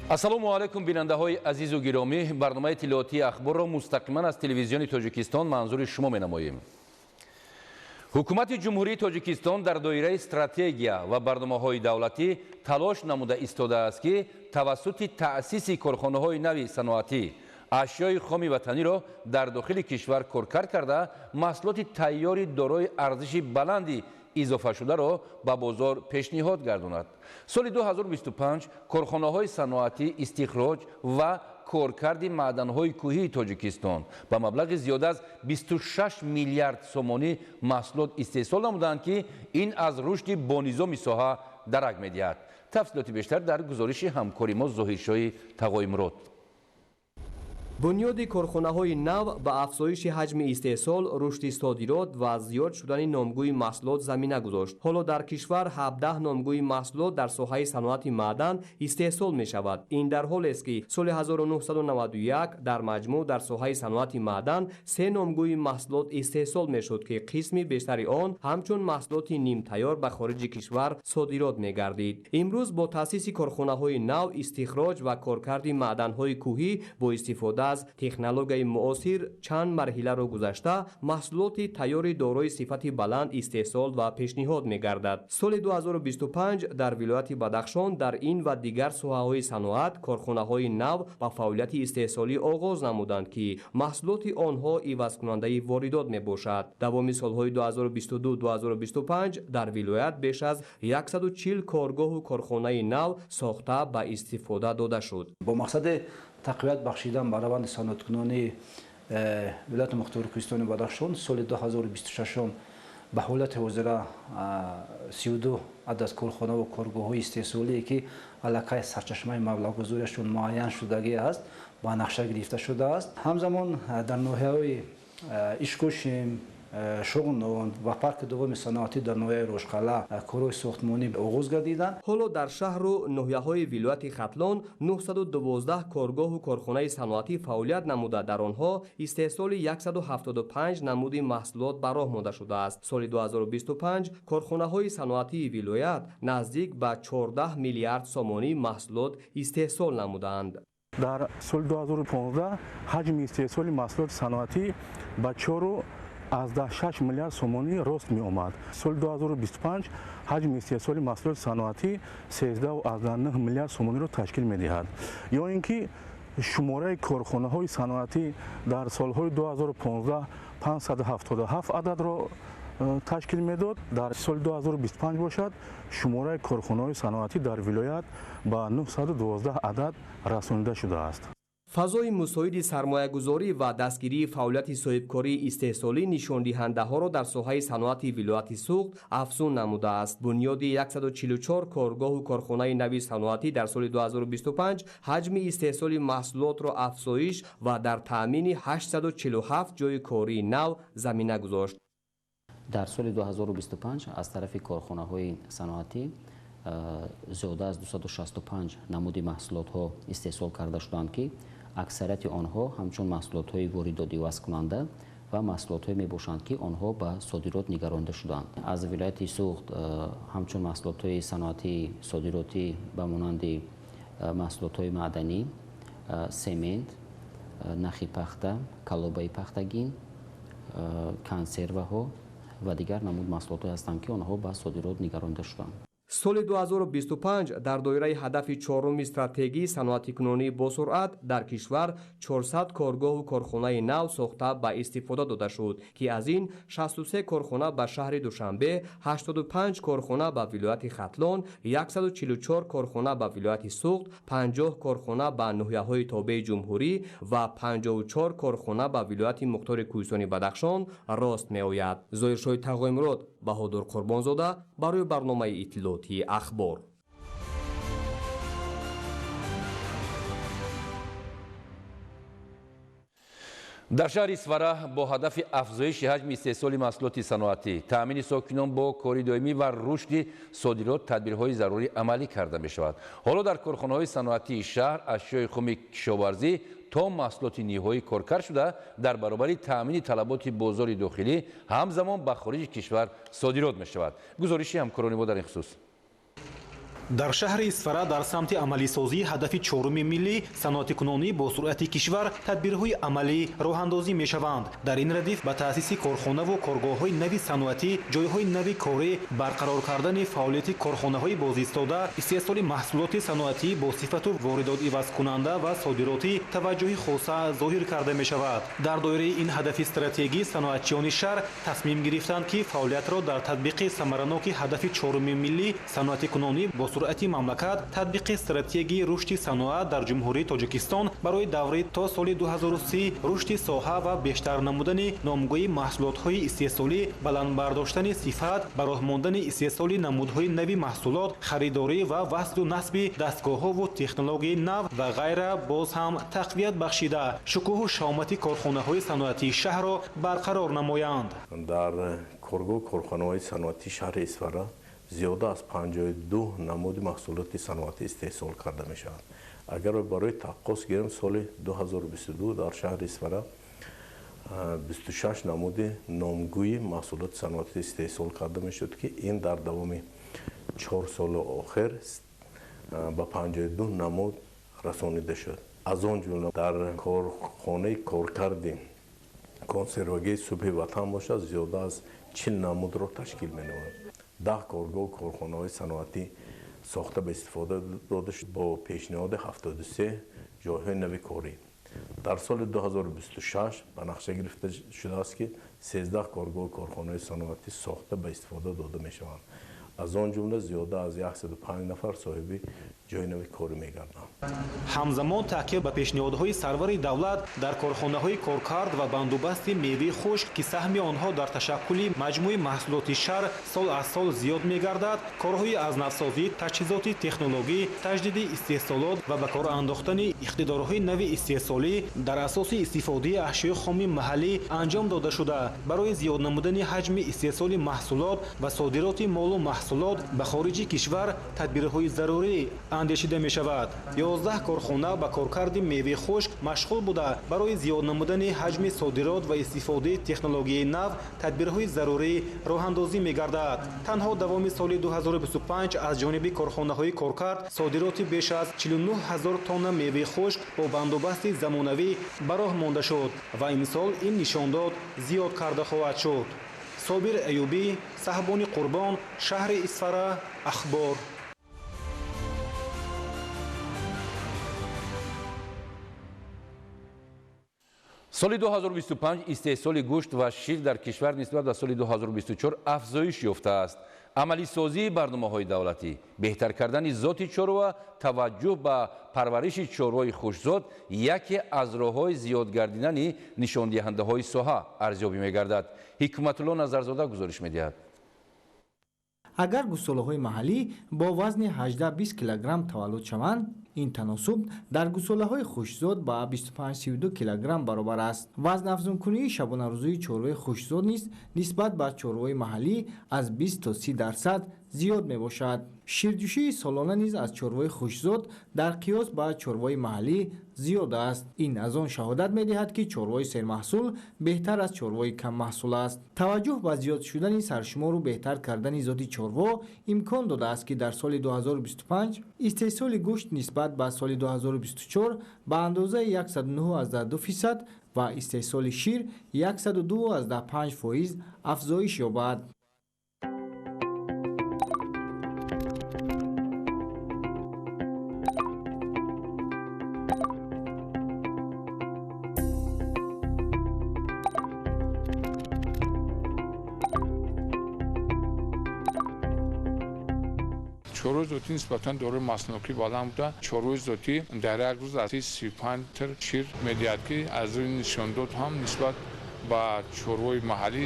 Ассалому алайкум, бинандаҳои азизу гиромӣ. Барномаи иттилоотии Ахборро мустақиман аз телевизиони Тоҷикистон манзури шумо менамоем. Ҳукумати Ҷумҳурии Тоҷикистон дар доираи стратегия ва барномаҳои давлатӣ талош намуда истодааст, ки тавассути таъсиси корхонаҳои нави саноатӣ ашёи хоми ватаниро дар дохили кишвар коркард карда, маҳсулоти тайёри дорои арзиши баланди изофашударо ба бозор пешниҳод гардонад. Соли 2025 корхонаҳои саноатӣ, истихроҷ ва коркарди маъданҳои кӯҳии Тоҷикистон ба маблағи зиёда аз 26 миллиард сомонӣ маҳсулот истеҳсол намуданд, ки ин аз рушди бонизоми соҳа дарак медиҳад. Тафсилоти бештар дар гузориши ҳамкори мо Зоҳиршоҳи Тағоимурод. Бунёди корхонаҳои нав ба афзоиши ҳаҷми истеҳсол, рушди содирот ва зиёд шудани номгӯи маҳсулот замина гузошт. Ҳоло дар кишвар 17 номгӯи маҳсулот дар соҳаи саноати маъдан истеҳсол мешавад. Ин дар ҳолест, ки соли 1991 дар маҷмӯъ дар соҳаи саноати маъдан 3 номгӯи маҳсулот истеҳсол мешуд, ки қисми бештари он ҳамчун маҳсулоти нимтайёр ба хориҷи кишвар содирот мегардид. Имрӯз бо таъсиси корхонаҳои нав, истихроҷ ва коркарди маъданҳои кӯҳӣ бо истифода аз технологияи муосир чанд марҳиларо гузашта, маҳсулоти тайёри дорои сифати баланд истеҳсол ва пешниҳод мегардад. Соли 2025 дар вилояти Бадахшон дар ин ва дигар соҳаҳои саноат корхонаҳои нав ба фаъолияти истеҳсолӣ оғоз намуданд, ки маҳсулоти онҳо ивазкунандаи воридот мебошад. Давоми солҳои 2022-2025 дар вилоят беш аз 140 коргоҳу корхонаи нав сохта ба истифода дода шуд. Бо мақсади тақвият бахшидан ба раванди саноаткунонии вилояти мухтори Кӯҳистони Бадахшон соли 2026 ба ҳолати ҳозира 32 адад корхонаву коргоҳҳои истеҳсолие, ки аллакай сарчашмаи маблағгузориашон муайян шудагӣ аст, ба нақша гирифта шудааст. Ҳамзамон дар ноҳияҳои Ишкошим, Шуғнон ва парки дуввуми саноатӣ дар ноҳияи Рошқалъа корҳои сохтмонӣ оғоз гардиданд. Ҳоло дар шаҳру ноҳияҳои вилояти Хатлон 912 коргоҳу корхонаи саноатӣ фаъолият намуда, дар онҳо истеҳсоли 175 намуди маҳсулот ба роҳ монда шудааст. Соли 2025 корхонаҳои саноатии вилоят наздик ба 14 миллиард сомонӣ маҳсулот истеҳсол намудаанд. Дар соли 2015 ҳаҷми истеҳсоли маҳсулоти саноатӣ ба 4,6 миллиард сомонӣ рост меомад. Соли 2025 ҳаҷми истеҳсоли маҳсулоти саноатӣ 13,9 миллиард сомониро ташкил медиҳад. Ё ин ки шумораи корхонаҳои саноатӣ дар солҳои 2015 577 ададро ташкил медод, дар соли 2025 бошад, шумораи корхонаҳои саноатӣ дар вилоят ба 912 адад расонида шудааст. Фазои мусоиди сармоягузорӣ ва дастгирии фаъолияти соҳибкории истеҳсолӣ нишондиҳандаҳоро дар соҳаи саноати вилояти Суғд афзун намудааст. Бунёди 144 коргоҳу корхонаи нави саноатӣ дар соли 2025 ҳаҷми истеҳсоли маҳсулотро афзоиш ва дар таъмини 847 ҷойи кории нав замина гузошт. Дар соли 2025 аз тарафи корхонаҳои саноатӣ зиёда аз 265 намуди маҳсулотҳо истеҳсол карда шуданд, ки аксарияти онҳо ҳамчун маҳсулотҳои воридот ивазкунанда ва маҳсулотҳое мебошанд, ки онҳо ба содирот нигаронида шуданд. Аз вилояти Суғд ҳамчун маҳсулотҳои саноатии содиротӣ ба монанди маҳсулотҳои маъданӣ, семент, нахи пахта, калобаи пахтагин, консерваҳо ва дигар намуд маҳсулотҳое ҳастанд, ки онҳо ба содирот нигаронида шуданд. Соли 2025 дар доираи ҳадафи чоруми стратегии саноатикунонии босуръат дар кишвар 400 коргоҳу корхонаи нав сохта ба истифода дода шуд, ки аз ин 63 корхона ба шаҳри Душанбе, 85 корхона ба вилояти Хатлон, 144 корхона ба вилояти Суғд, 50 корхона ба ноҳияҳои тобеи ҷумҳурӣ ва 54 корхона ба вилояти мухтори Кӯҳистони Бадахшон рост меояд. Зоҳиршоҳи Тағоимурод, Баҳодур Қурбонзода барои барномаи иттилоотии Ахбор. Дар шаҳри Исфара бо ҳадафи афзоиши ҳаҷми истеҳсоли маҳсулоти саноатӣ, таъмини сокинон бо кори доимӣ ва рушди содирот тадбирҳои зарурӣ амалӣ карда мешавад. Ҳоло дар корхонаҳои саноатии шаҳр ашёи хуми кишоварзӣ то маҳсулоти ниҳоӣ коркард шуда, дар баробари таъмини талаботи бозори дохилӣ ҳамзамон ба хориҷи кишвар содирот мешавад. Гузориши ҳамкорони мо дар ин хусус. Дар шаҳри Исфара дар самти амалисозии ҳадафи чоруми миллӣ саноатикунонӣ бо суръати кишвар тадбирҳои амалӣ роҳандозӣ мешаванд. Дар ин радиф ба таъсиси корхонаву коргоҳҳои нави саноатӣ, ҷойҳои нави корӣ, барқарор кардани фаъолияти корхонаҳои бозистода, истеҳсоли маҳсулоти саноатӣ бо сифату воридотивазкунанда ва содиротӣ таваҷҷӯҳи хоса зоҳир карда мешавад. Дар доираи ин ҳадафи стратегӣ саноатчиёни шаҳр тасмим гирифтанд, ки фаъолиятро дар татбиқи самараноки ҳадафи чоруми миллӣ саноатикунонӣ бо суръати мамлакат, татбиқи стратегии рушди саноат дар Ҷумҳурии Тоҷикистон барои даври то соли 2030, рушди соҳа ва бештар намудани номгӯи маҳсулотҳои истеҳсолӣ, баланд бардоштани сифат, ба роҳ мондани истеҳсоли намудҳои нави маҳсулот, харидорӣ ва васлу насби дастгоҳҳову технологияи нав ва ғайра боз ҳам тақвият бахшида, шукӯҳу шаҳомати корхонаҳои саноатии шаҳрро барқарор намоянд. Дар коргоҳ корхонаҳои саноатии шаҳри Исфара зиёда аз 52 намуди маҳсулоти саноатӣ истеҳсол карда мешавад. Агар барои таққос гирем, соли 2022 дар шаҳри Исфара 26 намуди номгӯи маҳсулоти саноатӣ истеҳсол карда мешуд, ки ин дар давоми 4 соли охир ба 52 намуд расонида шуд. Аз он ҷумла дар корхонаи коркарди консервагии субҳи ватан бошад, зиёда аз 40 намудро ташкил менамояд. 10 коргоҳ корхонаҳои саноатӣ сохта ба истифода дода шуд бо пешниҳоди 73 ҷойҳои нави корӣ. Дар соли 2026 ба нақша гирифта шудааст, ки 13 коргоҳ корхонаҳои саноатӣ сохта ба истифода дода мешаванд. Аз он ҷумла зиёда аз 105 нафар соҳиби ҷойи нави корӣ мегарданд. Ҳамзамон таъкид ба пешниҳодҳои сарвари давлат дар корхонаҳои коркард ва бандубасти меваи хушк, ки саҳми онҳо дар ташаккули маҷмӯи маҳсулоти шаҳр сол аз сол зиёд мегардад, корҳои аз навсозӣ, таҷҳизоти технологӣ, таҷдиди истеҳсолот ва ба кор андохтани иқтидорҳои нави истеҳсолӣ дар асоси истифодаи ашёи хоми маҳаллӣ анҷом дода шуда, барои зиёд намудани ҳаҷми истеҳсоли маҳсулот ва содироти молу маҳсулот ба хориҷи кишвар тадбирҳои зарурӣ андешида мешавад. 11 корхона ба коркарди меваи хушк машғул буда, барои зиёд намудани ҳаҷми содирот ва истифодаи технологияи нав тадбирҳои зарурӣ роҳандозӣ мегардад. Танҳо давоми соли 2025 аз ҷониби корхонаҳои коркард содироти беш аз 49 ҳазор тонна меваи хушк бо бандубасти замонавӣ ба роҳ монда шуд ва имсол ин нишондод зиёд карда хоҳад шуд. Собир Аюбӣ, Саҳбони Қурбон, шаҳри Исфара, Ахбор. Соли 2025 истеҳсоли гӯшт ва шир дар кишвар нисбат ба соли 2024 афзоиш ёфтааст. Амалисозии барномаҳои давлатӣ, беҳтар кардани зоти чорва, таваҷҷӯҳ ба парвариши чорвои хушзод яке аз роҳҳои зиёд гардидани нишондиҳандаҳои соҳа арзёбӣ мегардад. Ҳикматулло Назарзода гузориш медиҳад. Агар гусолаҳои маҳаллӣ бо вазни 18-20 килограмм таваллуд шаванд, ин таносуб дар гусолаҳои хушзод ба 25-32 килограмм баробар аст. Вазнафзункунии шабонарӯзии чорвои хушзод низ нисбат ба чорвои маҳаллӣ аз 20 то 30% зиёд мебошад. Ширҷӯшии солона низ аз чорвои хушзод дар қиёс ба чорвои маҳаллӣ зиёд аст. Ин аз он шаҳодат медиҳад, ки чорвои сермаҳсул беҳтар аз чорвои каммаҳсул аст. Таваҷҷӯҳ ба зиёд шудани саршумору беҳтар кардани зоти чорво имкон додааст, ки дар соли 2025 истеҳсоли гӯшт нисбат ба соли 2024 ба андозаи 109,2% ва истеҳсоли шир 102,5% афзоиш ёбад. Чорвои зотӣ нисбатан дорои маҳсулнокӣ баланд буда, чорвои зотӣ дар як рӯз аз 35 литр шир медиҳад, ки аз рӯи нишондод ҳам нисбат ба чорвои маҳаллӣ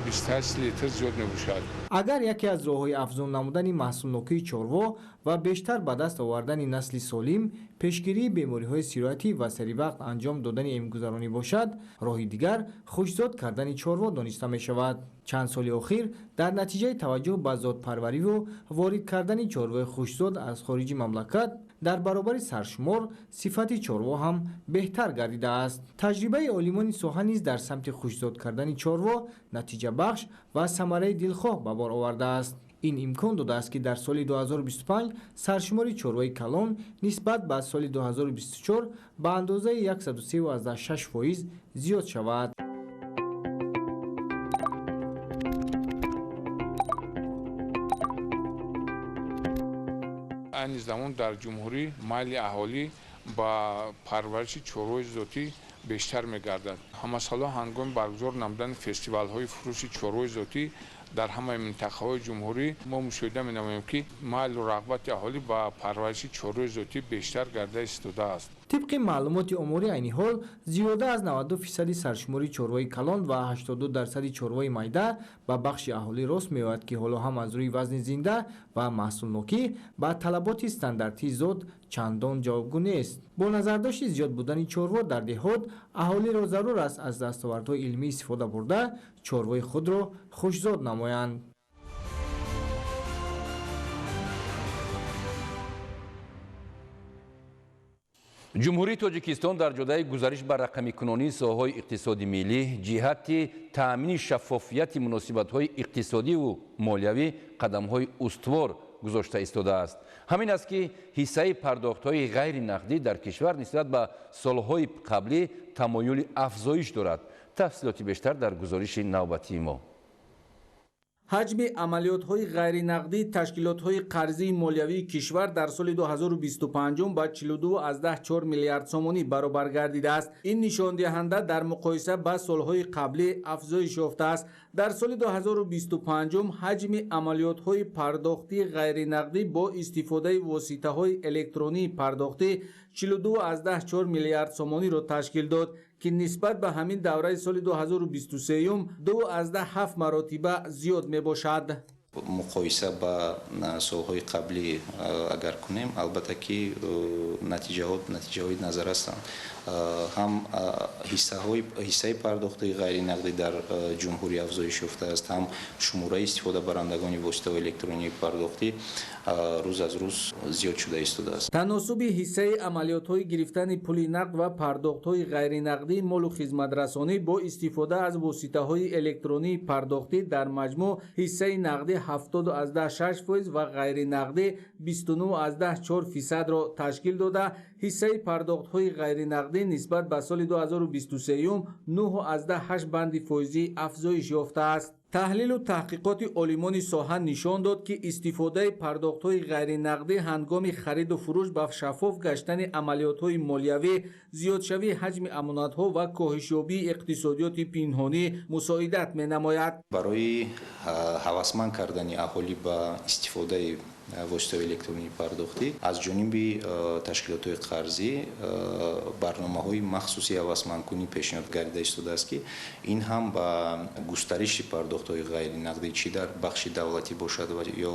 28 литр зиёд мебошад. Агар яке аз роҳҳои афзун намудани маҳсулнокии чорво ва бештар ба даст овардани насли солим, пешгирии бемориҳои сироятӣ ва саривақт анҷом додани эмгузаронӣ бошад, роҳи дигар хушзод кардани чорво дониста мешавад. Чанд соли охир дар натиҷаи таваҷҷӯҳ ба зодпарвариву ворид кардани чорвои хушзод аз хориҷи мамлакат дар баробари саршумор сифати чорво ҳам беҳтар гардидааст. Таҷрибаи олимони соҳа низ дар самти хушзод кардани чорво натиҷабахш ва самараи дилхоҳ ба бор овардааст. Ин имкон додааст, ки дар соли 2025 саршумори чорвои калон нисбат ба соли 2024 ба андозаи 103,6% зиёд шавад. Айни замон дар ҷумҳурӣ майли аҳолӣ ба парвариши чорвои зотӣ бештар мегардад. Ҳамасола ҳангоми баргузор намудани фестивалҳои фурӯши чорвои зотӣ дар ҳамаи минтақаҳои ҷумҳурӣ мо мушоҳида менамоем, ки майлу рағбати аҳолӣ ба парвариши чорвои зотӣ бештар гарда истодааст. Тибқи маълумоти оморӣ, айни ҳол зиёда аз 92% саршумори чорвои калон ва 82% чорвои майда ба бахши аҳолӣ рост меояд, ки ҳоло ҳам аз рӯи вазни зинда ва маҳсулнокӣ ба талаботи стандартии зот чандон ҷавобгӯ нест. Бо назардошти зиёд будани чорво дар деҳот, аҳолиро зарур аст аз дастовардҳои илмӣ истифода бурда, чорвои худро хушзод намоянд. Ҷумҳурии Тоҷикистон дар ҷодаи гузариш ба рақамикунонии соҳаҳои иқтисоди миллӣ ҷиҳати таъмини шаффофияти муносибатҳои иқтисодиву молиявӣ қадамҳои устувор гузошта истодааст. Ҳамин аст, ки ҳиссаи пардохтҳои ғайринақдӣ дар кишвар нисбат ба солҳои қаблӣ тамоюли афзоиш дорад. Тафсилоти бештар дар гузориши навбатии мо. Ҳаҷми амалиётҳои ғайринақдии ташкилотҳои қарзии молиявии кишвар дар соли 2025 ба 42,4 миллиард сомонӣ баробар гардидааст. Ин нишондиҳанда дар муқоиса ба солҳои қаблӣ афзоиш ёфтааст. Дар соли 2025 ҳаҷми амалиётҳои пардохтии ғайринақдӣ бо истифодаи воситаҳои электронии пардохтӣ 42,4 миллиард сомониро ташкил дод, ки нисбат ба ҳамин давраи соли 2023 2,7 маротиба зиёд мебошад. Муқоиса ба солҳои қаблӣ агар кунем, албатта ки натиҷаҳои назар ҳастанд. Ҳам ҳиссаи пардохтҳои ғайринақдӣ дар ҷумҳурӣ афзоиш ёфтааст, ҳам шумораи истифодабарандагони воситаҳои электронии пардохтӣ рӯз аз рӯз зиёд шуда истодааст. Таносуби ҳиссаи амалиётҳои гирифтани пули нақд ва пардохтҳои ғайринақдии молу хизматрасонӣ бо истифода аз воситаҳои электронии пардохтӣ дар маҷмӯъ ҳиссаи нақдӣ 70,6% ва ғайринақдӣ 29,4%-ро ташкил дода, ҳиссаи пардохтҳои ғайринақдӣ нисбат ба соли 2023 9,8 банди фоизӣ афзоиш ёфтааст. Таҳлилу таҳқиқоти олимони соҳа нишон дод, ки истифодаи пардохтҳои ғайринақдӣ ҳангоми хариду фурӯш ба шаффоф гаштани амалиётҳои молиявӣ, зиёдшавии ҳаҷми амонатҳо ва коҳишёбии иқтисодиёти пинҳонӣ мусоидат менамояд. Барои ҳавасманд кардани аҳолӣ ба истифодаи воситаҳои электронии пардохтӣ аз ҷониби ташкилотҳои қарзӣ барномаҳои махсуси ҳавасмандкунӣ пешниҳод гардида истодааст, ки ин ҳам ба густариши пардохтҳои ғайринақдӣ чӣ дар бахши давлатӣ бошад ва ё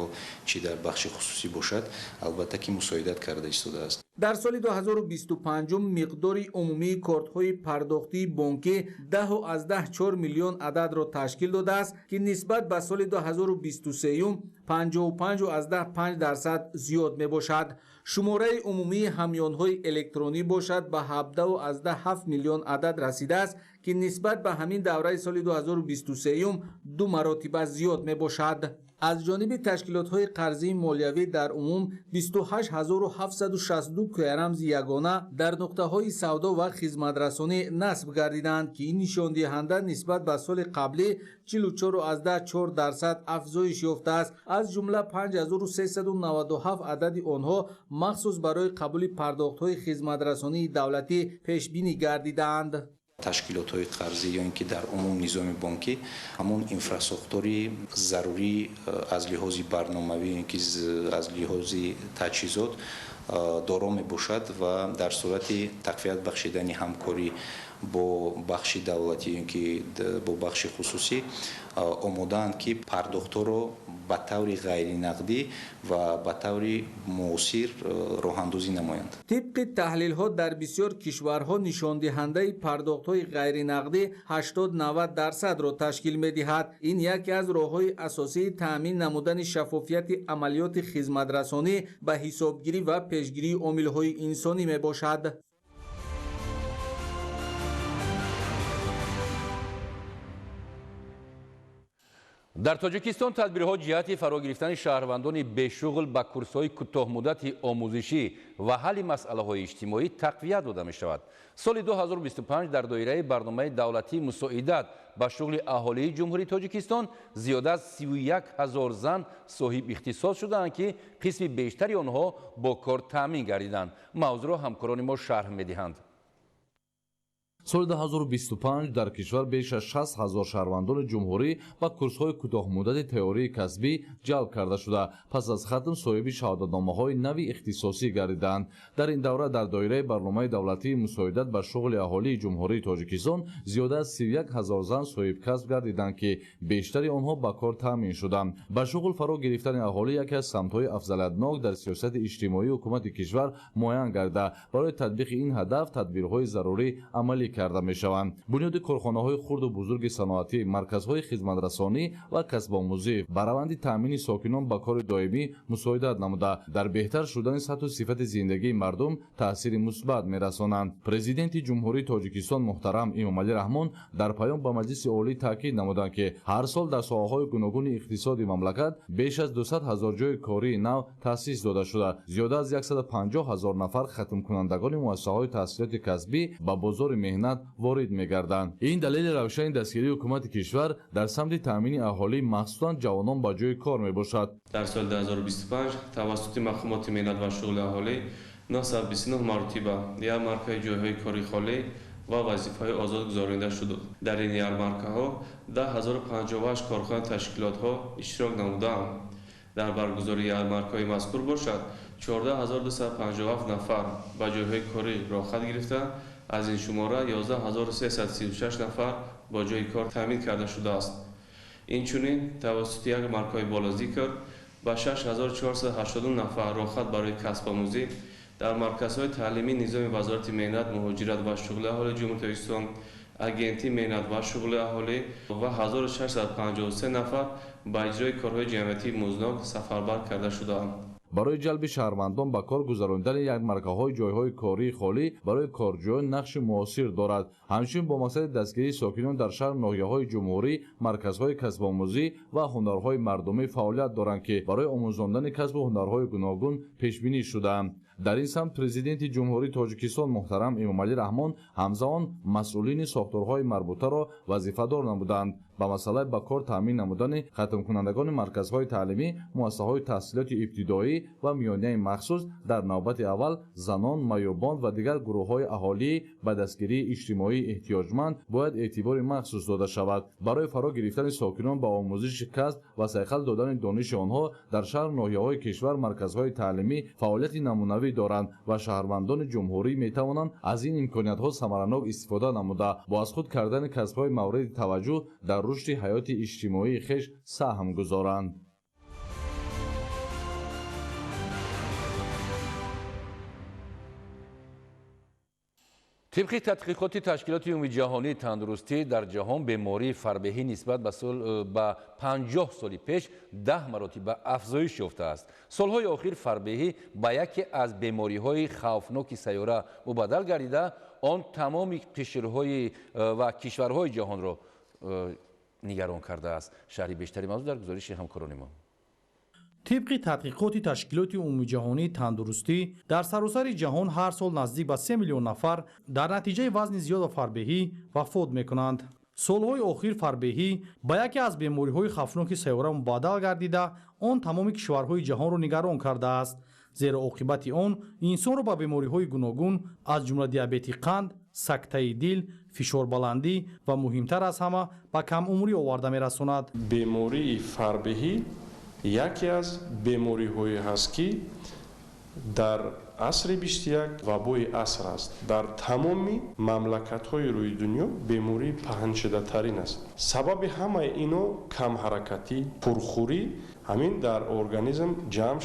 чӣ дар бахши хусусӣ бошад, албатта ки мусоидат карда истодааст. Дар соли 2025 миқдори умумии кортҳои пардохтии бонкӣ 10,4 миллион ададро ташкил додааст, ки нисбат ба соли 2023 55,5% зиёд мебошад. Шумораи умумии ҳамёнҳои электронӣ бошад ба 17,7 миллион адад расидааст, ки нисбат ба ҳамин давраи соли 2023 ду маротиба зиёд мебошад. Аз ҷониби ташкилотҳои қарзии молиявӣ дар умум 28762 кӯярамзи ягона дар нуқтаҳои савдо ва хизматрасонӣ насб гардиданд, ки ин нишондиҳанда нисбат ба соли қаблӣ 44,4% афзоиш ёфтааст. Аз ҷумла 5397 адади онҳо махсус барои қабули пардохтҳои хизматрасонии давлатӣ пешбинӣ гардидаанд. Ташкилотҳои қарзӣ ё ин ки дар умум низоми бонкӣ ҳамон инфрасохтори зарурӣ аз лиҳози барномавӣ ё ин ки аз лиҳози таҷҳизот доро мебошад ва дар сурати тақвият бахшидани ҳамкорӣ бо бахши давлатӣ ё ин ки бо бахши хусусӣ омодаанд, ки пардохтҳоро ба таври ғайринақдӣ ва ба таври муосир роҳандозӣ намоянд. Тибқи таҳлилҳо дар бисёр кишварҳо нишондиҳандаи пардохтҳои ғайринақдӣ 80-90%-ро ташкил медиҳад. Ин яке аз роҳҳои асосии таъмин намудани шаффофияти амалиёти хизматрасонӣ ба ҳисобгирӣ ва пешгирии омилҳои инсонӣ мебошад. Дар Тоҷикистон тадбирҳо ҷиҳати фаро гирифтани шаҳрвандони бешуғл ба курсҳои кӯтоҳмуддати омӯзишӣ ва ҳалли масъалаҳои иҷтимоӣ тақвият дода мешавад. Соли 2025 дар доираи барномаи давлатии мусоидат ба шуғли аҳолии Ҷумҳурии Тоҷикистон зиёда аз 31 ҳазор зан соҳиб ихтисос шудаанд, ки қисми бештари онҳо бо кор таъмин гардиданд. Мавзӯъро ҳамкорони мо шарҳ медиҳанд. Соли 2025 дар кишвар беш аз 60 ҳазор шаҳрвандони ҷумҳурӣ ба курсҳои кӯтоҳмуддати тайёрии касбӣ ҷалб карда шуда, пас аз хатм соҳиби шаҳодатномаҳои нави ихтисосӣ гардиданд. Дар ин давра дар доираи барномаи давлатии мусоидат ба шуғли аҳолии Ҷумҳурии Тоҷикистон зиёда аз 31 ҳазор зан соҳиб касб гардиданд, ки бештари онҳо ба кор таъмин шуданд. Ба шуғл фаро гирифтани аҳолӣ яке аз самтҳои афзалиятнок дар сиёсати иҷтимоии ҳукумати кишвар муайян гарда. Барои татбиқи ин ҳадаф тадбирҳои зарурӣ амалӣ карда мешаванд. Бунёди корхонаҳои хурду бузурги саноатӣ, марказҳои хизматрасонӣ ва касбомӯзӣ ба раванди таъмини сокинон ба кори доимӣ мусоидат намуда, дар беҳтар шудани сатҳу сифати зиндагии мардум таъсири мусбат мерасонанд. Президенти Ҷумҳурии Тоҷикистон муҳтарам Эмомалӣ Раҳмон дар паём ба Маҷлиси Олӣ таъкид намуданд, ки ҳар сол дар соҳаҳои гуногуни иқтисоди мамлакат беш аз 200 ҳазор ҷойи кории нав таъсис дода шуда, зиёда аз 150 ҳазор нафар хатмкунандагони муассисаҳои таҳсилоти касбӣ ба бозори меҳнат ворид мегарданд. Ин далели равшани дастгирии ҳукумати кишвар дар самти таъмини аҳолӣ, махсусан ҷавонон, ба ҷойи кор мебошад. Дар соли 2025 тавассути мақомоти меҳнат ва шуғли аҳолӣ 929 маротиба ярмаркаи ҷойҳои кори холӣ ва вазифаҳои озод гузаронида шуд. Дар ин ярмаркаҳо 10058 корхона ташкилотҳо иштирок намудаанд. Дар баргузории ярмаркаҳои мазкур бошад 14257 нафар ба ҷойҳои корӣ роҳхат гирифта, аз ин шумора 11336 нафар бо ҷойи кор таъмин карда шудааст. Инчунин тавассути ярмаркаҳои болозикр ба 6482 нафар роҳхат барои касбомӯзӣ дар марказҳои таълимии низоми Вазорати меҳнат, муҳоҷират ва шуғли аҳолии Ҷумҳурии Тоҷикистон, Агентии меҳнат ва шуғли аҳолӣ ва 1653 нафар ба иҷрои корҳои ҷамъиятии музднок сафарбар карда шудаанд. Барои ҷалби шаҳрвандон ба кор гузаронидани ярмаркаҳои ҷойҳои кории холӣ барои корҷӯён нақши муосир дорад. Ҳамчунин бо мақсади дастгирии сокинон дар шаҳр ноҳияҳои ҷумҳурӣ марказҳои касбомӯзӣ ва ҳунарҳои мардумӣ фаъолият доранд, ки барои омӯзондани касбу ҳунарҳои гуногун пешбинӣ шудаанд. Дар ин самт Президенти Ҷумҳурии Тоҷикистон муҳтарам Эмомалӣ Раҳмон ҳамзамон масъулини сохторҳои марбутаро вазифадор намуданд ба масъалаи ба кор таъмин намудани хатмкунандагони марказҳои таълимӣ, муассисаҳои таҳсилоти ибтидоӣ ва миёнаи махсус, дар навбати аввал занон, маъюбон ва дигар гурӯҳҳои аҳолии ба дастгирии иҷтимоӣ эҳтиёҷманд бояд эътибори махсус дода шавад. Барои фаро гирифтани сокинон ба омӯзиши касб ва сайқал додани дониши онҳо дар шаҳр ноҳияҳои кишвар марказҳои таълимӣ фаъолияти намунавӣ доранд ва шаҳрвандони ҷумҳурӣ метавонанд аз ин имкониятҳо самаранок истифода намуда, бо аз худ кардани касбҳои мавриди таваҷҷӯҳ дар рушди ҳаёти иҷтимоии хеш саҳм гузоранд. Тибқи тадқиқоти Ташкилоти Умумиҷаҳонии тандурустӣ дар ҷаҳон бемории фарбеҳӣ нисбат ба 50 соли пеш 10 маротиба афзоиш ёфтааст. Солҳои охир фарбеҳӣ ба яке аз бемориҳои хавфноки сайёра мубаддал гардида, он тамоми қишрҳои ва кишварҳои ҷаҳонро нигарон кардааст. Шарҳи бештари мавзӯъ дар гузориши ҳамкорони мо. Тибқи тадқиқоти Ташкилоти Умумиҷаҳонии тандурустӣ дар саросари ҷаҳон ҳар сол наздик ба 3 миллион нафар дар натиҷаи вазни зиёд ва фарбеҳӣ вафот мекунанд. Солҳои охир фарбеҳӣ ба яке аз бемориҳои хавфноки сайёра мубаддал гардида, он тамоми кишварҳои ҷаҳонро нигарон кардааст, зеро оқибати он инсонро ба бемориҳои гуногун аз ҷумла диабети қанд, сактаи дил, фишорбаландӣ ва муҳимтар аз ҳама ба камумрӣ оварда мерасонад. Бемории фарбеҳӣ яке аз бемориҳое ҳаст, ки дар асри 21 вабои аср аст. Дар тамоми мамлакатҳои рӯи дунё бемории паҳншудатарин аст. Сабаби ҳамаи ино камҳаракатӣ, пурхӯрӣ, ҳамин дар организм ҷамъ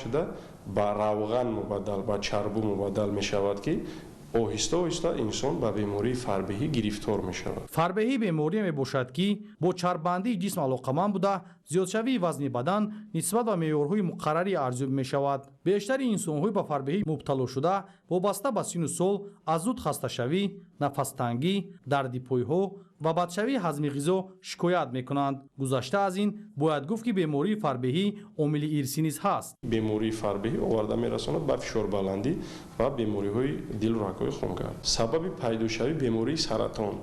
шуда ба равған мубаддал, ба чарбу мубаддал мешавад, ки оҳиста оҳиста инсон ба бемории фарбеҳӣ гирифтор мешавад. Фарбеҳӣ беморие мебошад, ки бо чарббандии ҷисм алоқаманд буда, зиёдшавии вазни бадан нисбат ба меъёрҳои муқаррарӣ арзёбӣ мешавад. Бештари инсонҳои ба фарбеҳӣ мубтало шуда вобаста ба сину сол аз зуд хасташавӣ, нафастангӣ, дарди пойҳо ва бадшавии ҳазми ғизо шикоят мекунанд. Гузашта аз ин бояд гуфт, ки бемории фарбеҳӣ омили ирсӣ низ ҳаст. Бемории фарбеҳӣ оварда мерасонад ба фишорбаландӣ ва бемориҳои дилу рагҳои хунгард. Сабаби пайдошавии бемории саратон.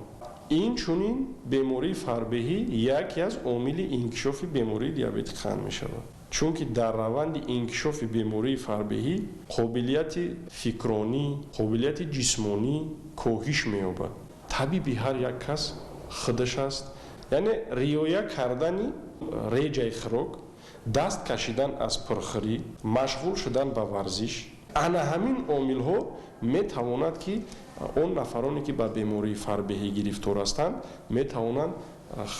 Инчунин бемории фарбеҳӣ яке аз омили инкишофи бемории диабети қанд мешавад. Чунки дар раванди инкишофи бемории фарбеҳӣ қобилияти фикронӣ, қобилияти ҷисмонӣ коҳиш меёбад. Табиби ҳар як кас худаш аст. Яъне риоя кардани реҷаи хӯрок, даст кашидан аз пурхӯрӣ, машғул шудан ба варзиш. Ана ҳамин омилҳо метавонад, ки он нафароне, ки ба бемории фарбеҳӣ гирифтор ҳастанд, метавонанд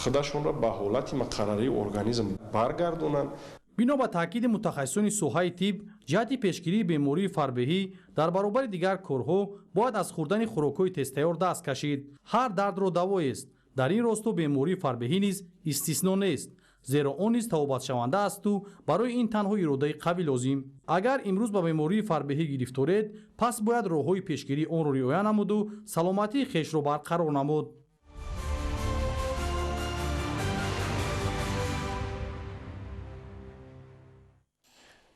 худашонро ба ҳолати муқаррарии организм баргардонанд. Бино ба таъкиди мутахассисони соҳаи тиб, ҷиҳати пешгирии бемории фарбеҳӣ дар баробари дигар корҳо бояд аз хӯрдани хӯрокҳои тезтайёр даст кашид. Ҳар дардро давоест. Дар ин росто бемории фарбеҳӣ низ истисно нест, зеро он низ табобатшаванда асту барои ин танҳо иродаи қавӣ лозим. Агар имрӯз ба бемории фарбеҳӣ гирифторед, пас бояд роҳҳои пешгирии онро риоя намуду саломатии хешро барқарор намуд.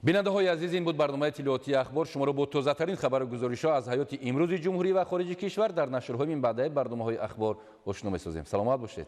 Бинандаҳои азиз, ин буд барномаи иттилоотии Ахбор. Шуморо бо тозатарин хабару гузоришҳо аз ҳаёти имрӯзи ҷумҳурӣ ва хориҷи кишвар дар нашрҳои минбаъдаи барномаҳои Ахбор ошно месозем. Саломат бошед.